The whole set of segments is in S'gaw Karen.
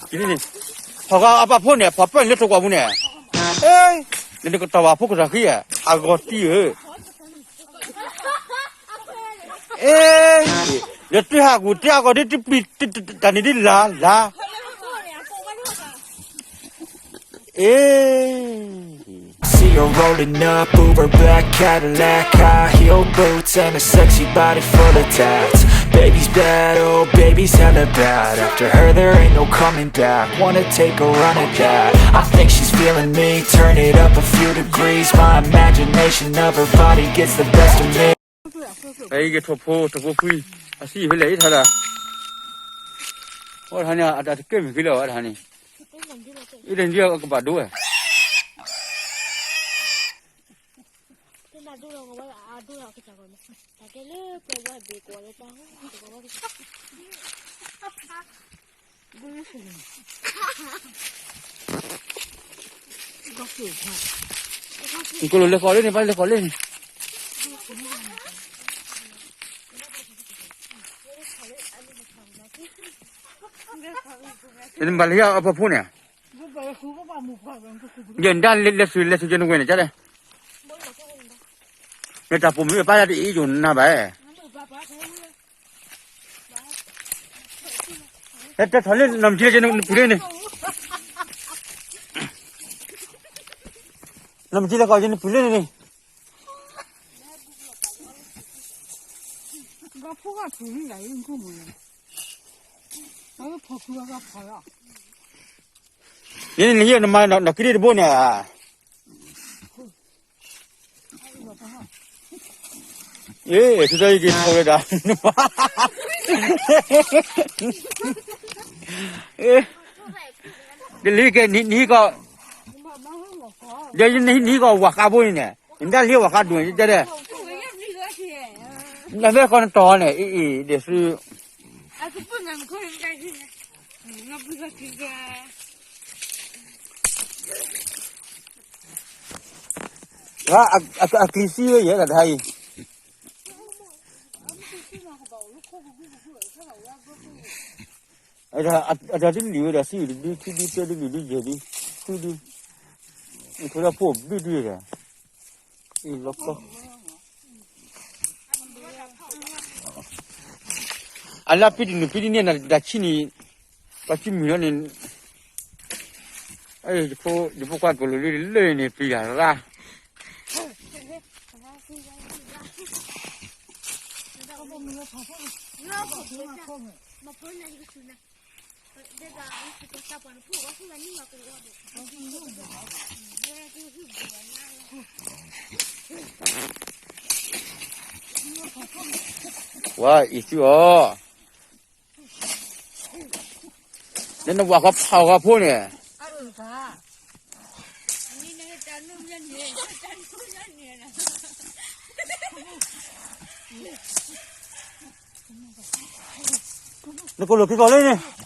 ဖီၣ်ဃာ်အပာ်ဖိန့ၣ် ဖီၣ်ပၢၢ်န့ၣ်လၢထိၣ်ကွီၢ်ပူၤန့ၣ်, နကတီၢ်ဘၣ်ဖိကတၢၢ်ဃံဧါ, အဂီၤတံၢ်ဧၢ, လၢတၢ်ဟးဂူာ်တၢ်အဂီၢ်ဒ်တပံၤ, တၢ်န့ၣ်ဒ်လၢ်လၢ်, အ့ See her rolling up, Uber black Cadillac, high heel boots and a sexy body full of tats. Baby's bad, oh baby's hella bad. After her there ain't no coming back. Wanna take a run at that. I think she's feeling me. Turn it up a few degrees. My imagination of her body gets the best of me. ဖဲအံၤကထိၣ်ဖိ ထိၣ်ဖိခွံ, အသံၣ်ဖဲလဲၣ်အံၤထီၣ်ဒီး, အဝဲတဟါန့ၣ် အတၢ်တကဲမ့ၢ်က့လီၤ အဝဲတဟါန့ၣ်, အံၤတဟါန့ၣ်ကဘၣ်ဒိဝဲ, နကလဲၤဃီၤလၢန့ၣ် ပၢ်လဲၤဃီၤလၢန့ၣ်, နဘၣ်လဲၤဟံးအပာ်ဖိန့ၣ်, ယဲၢ်နတၢ်လဲၤသုလဲၤသုယဲၢ်နဝဲန့ၣ် ကလဲၣ်, နတၢ်ပိာ်မုၣ်ပၢ်ယၤတအံၤယိာ်နၤဘၣ်, ဟဲတဲထီၣ်လၢနီၢ်မ့ၢ်ကံလၢကဲနပူၤလၢန့ၣ်, နီၢ်မ့ၢ်ကံလၢကီးကဲနပူၤလၢန့ၣ်န့ၣ်, ယဲန့ၣ်နဟံးနမါနီၢ်ကံဒံတဘိန့ၣ်, အ့ ထူတၢ်ယက့ၤထီၣ်ဝဲဒၣ်, တလံကဲနဟံးကီး, နဟံးကီးဝၤဃါဘိန့ၣ်န့ၣ်, နတၢ်လံဝၤဃါဒိၣ်န့ၣ်တဲဒဲ, နမ့ၢ်ကီးနတီၤန့ၣ် အ့ အ့ ဒ်ဆူ အကလံၤသံဝဲယဲၢ်တၢ်တဟါအံၤ, အတၢ်တလံၤဝဲဒၣ်သံဝဲတဒု ခံဒု သၢဒု လွံၢ်ဒု ယဲၢ်ဒု ဃုဒု, နဖိဒၣ်ဖိဘုဒုဒီး, အံၤလီၤကီ အလၢပံတနုာ်ပံတန့ၢ်နတၢ်ဆံးန့ၣ်, ပှၤဆံးမုၢ်လီၤန့ၣ်, ယဖိခွါကလိၤလၢလၢန့ၣ်ပျံၤတၢ်ရၣ်, ဝါအံၤသုအီၤ, လၢနဝၤဃီဖးဃီဖိန့ၣ်, နကလိၤက့ၤကီးလၢန့ၣ်,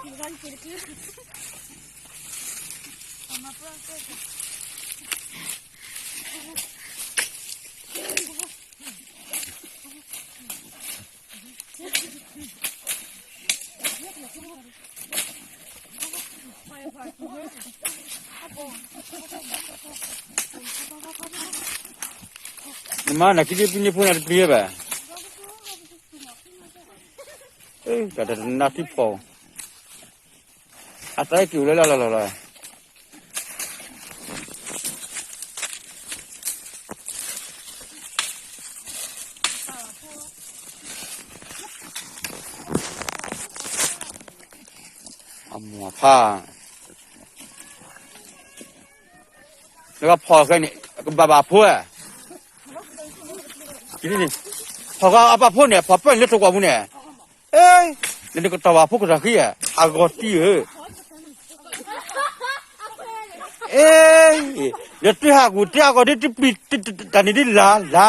ထံၣ်ကဲတခီ နမါနၤခံဒုပံန့ၢ်ဖိနၤတပျံၤဘၣ်, တၢ်တနၢ်ထံဖီၣ်, အသးက့ၤအိၣ်လၢလၢလီၤလီၤလီၤ. အမိၢ်ဖး, နကဖီၣ်ဃဲန့ၣ် ကဘၣ်ဘၣ်ဖိဧါ, ဖီၣ်ဃဲအဘၣ်ဖိန့ၣ် ဖီၣ်ပၢၢ်န့ၣ်လၢထိၣ်ကွီၢ်ပူၤန့ၣ်, အ့, လၢနကတီၢ်ဘၣ်ဖိကတီၢ်ဃံဧါ, အဂီၢ်တံၢ်ဧၢ, အ့, လၢတၢ်ဟးဂူာ်တၢ်အဂီၢ်ဒ်တပျံၤတၢ်န့ၣ်ဒ်လါလါ,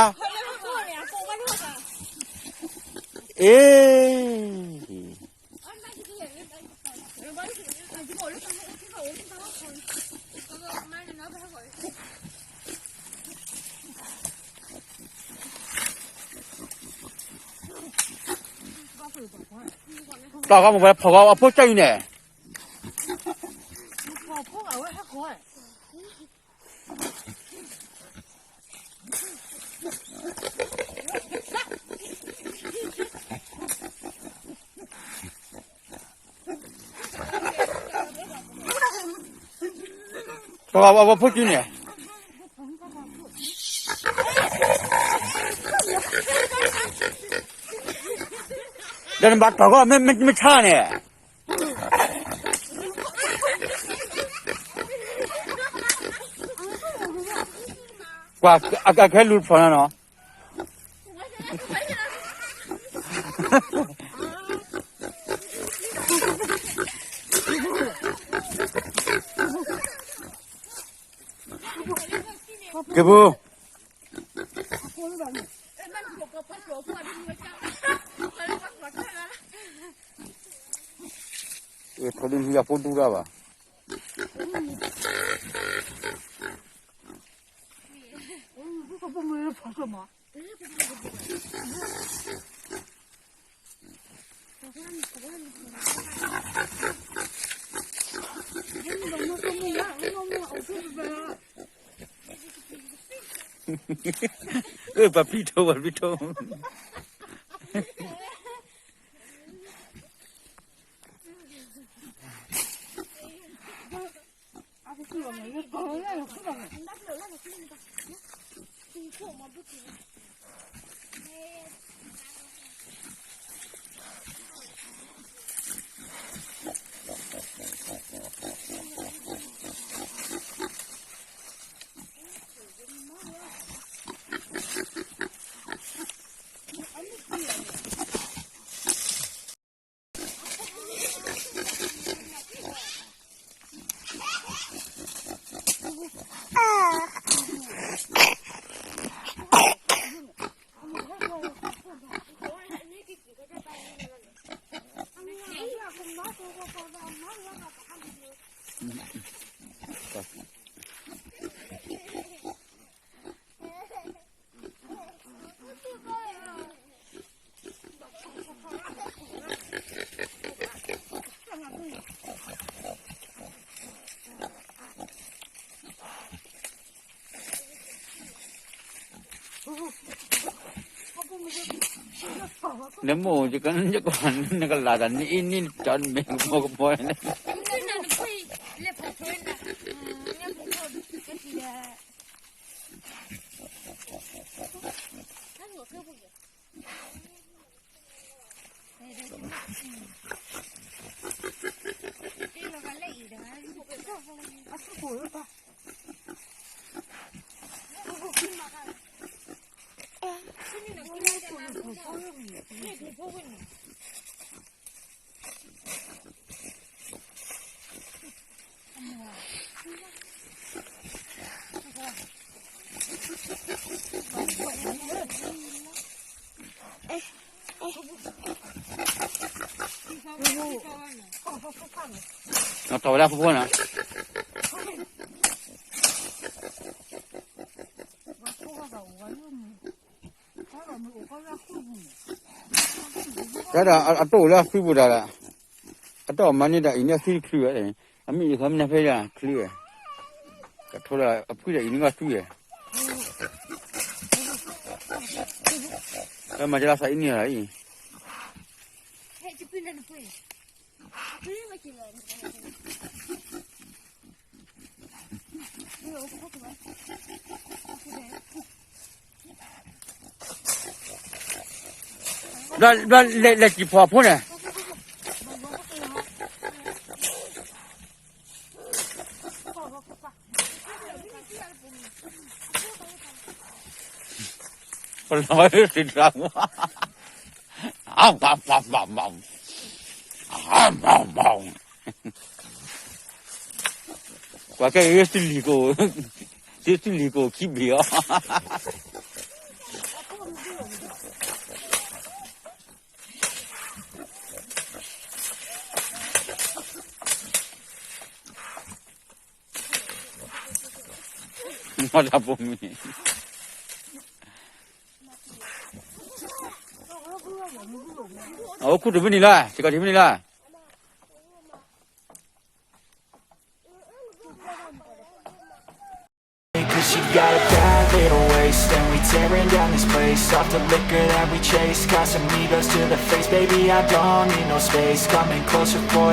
အ့ တီၢ်ကီမ့ၢ်ဝဲဖီၣ်ဝဲအဖိကၢ်အံၤန့ၣ်, တီၢ်ကီအဖိကၢ်န့ၣ်, ဒီးနဘၣ်တီၢ်ကီ မ့ၢ်ဆါန့ၣ် ကွၢ်အကခဲလူၤဖျိၣ်နၤနီၤ, က့ၤပူၤ, ထိၣ်ဒုးမံအဖိဒူတၢ်ဘၣ်. အၢ ပှၤဖံးထိၣ် ပှၤဖံးထိၣ်. နမိၢ်ယကနၣ်ယကီၢ် နကလၤတၢ်နအ့ၣ်န့ၣ် တၢ်မ့ၢ်ကမီၤကမီၤန့ၣ် တီၢ်ဝဲဒၣ်ဖိဖိနီၤ, တၢ်ဒီးအတိၢ်လၢအသွံပူၤတၢ်လၢ, အတိၢ်မၤန့ၢ်ဒီးအံၤန့ၣ်အသွံတချုးဝဲ, အမ့ၢ်အံၤဃီမ့ၢ်နဖဲယၤချုးဝဲ, ကထိလၢအဖုၣ်ဒီးအံၤန့ၣ်ကသွံဝဲ, မၤကလါသးအံၤန့ၣ်လီၤအံၤ ဘျီလဲၤလဲၤစံၣ်ဖီၣ်အဖိန့ၣ်, ဘျီလဲၤလဲၤစံၣ်ဖီၣ်အဖိန့ၣ်, လီၤဘၣ်လၢသ့ၣ်တြၢ်မူ, ကွၢ်ကဲဂ့ၤသုလံၤကိး, သုသုလံၤကိးခံဘ့ၣ်အီၤ. မ့ၢ်တၢ်ပိာ်မုၣ်န့ၣ်, အအိၣ်ခူၣ်တမ့ၢ်နံၤလၢ, စ့ၢ်ကီးတမ့ၢ်နံၤလၢ. Cause she got a bad little waist, and we tearing down this place off the liquor that we chase. Casamigos to the face, baby, I don't need no space. Coming closer for